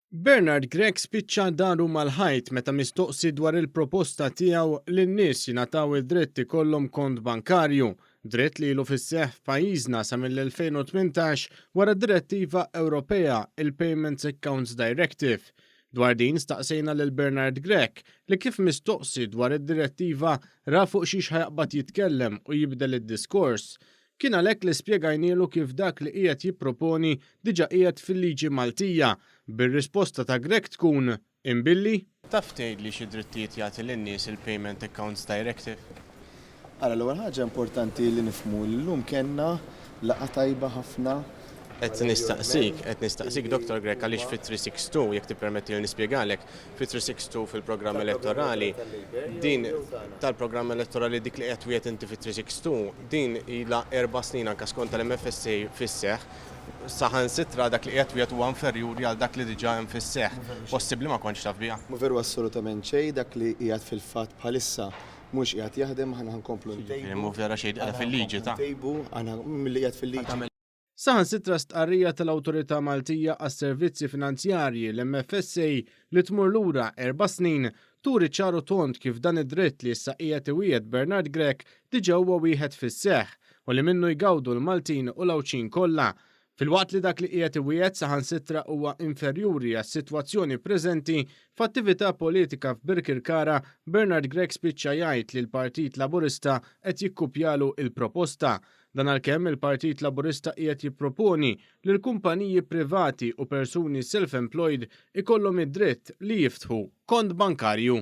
Bernard Grech spiċċa daru mal-ħajt meta mistoqsi dwar il-proposta tiegħu li n-nies jingħataw id-dritt ikollhom kont bankarju, dritt li ilu fis-seħħ f'pajjiżna sa mill-2018 wara d-direttiva Ewropea, il-Payments Accounts Directive. Dwar din staqsejna lil Bernard Grech li kif mistoqsi dwar id-direttiva ra fuq xiex ħa jaqbad jitkellem u jibdel id-diskors. Kien għalhekk li spjegajnielu kif dak li qiegħed jipproponi diġà qiegħed fil-liġi Maltija, bir-risposta ta' Grech tkun, Imbilli? Taf tgħidli xi drittijiet jagħti lin-nies il-Payment Accounts Directive? Ara, l-ewwel ħaġa importanti li nifhmu li llum kellna laqgħa tajba ħafna. Qed nistaqsik, qed nistaqsik Dottor Grech għaliex fit-362, jekk tippermettili nispjegalek, fit-362 fil-programm elettorali, din tal-programm elettorali dik li qed twiegħed inti fit-362, din ilha erba' snin anke skont tal-MFSA fis-seħħ, saħansitra dak li qiegħed twiegħed huwa inferjuri għal dak li diġà hemm fis-seħħ. Possibbli ma kontx taf biha? Mhu veru assolutament xejn, dak li qiegħed fil-fatt bħalissa mhux qiegħed jaħdem, aħna ħa nkomplu ntejbu. Jiġifieri mhu vera xejn qiegħda fil-liġi ta'. Ntejbu, aħna milli qiegħed fil-liġi. Saħansitra stqarrija tal-Awtorità Maltija għas-Servizzi Finanzjarji, l-MFSA, li tmur lura erba' snin, turi ċar u tond kif dan id-dritt li issa qiegħed iwiegħed Bernard Grech diġà huwa wieħed fis-seħħ u li minnu jgawdu l-Maltin u l-Għawdxin kollha. Filwaqt li dak li qiegħed iwiegħed saħansitra huwa inferjuri għas-sitwazzjoni preżenti, f'attività politika f'Birkirkara, Bernard Grech spiċċa jgħid li l-Partit Laburista qed jikkupjalu il-proposta. Dan għalkemm il-Partit Laburista qiegħed jipproponi li l-kumpaniji privati u persuni self-employed ikollhom id-dritt li jiftħu kont bankarju.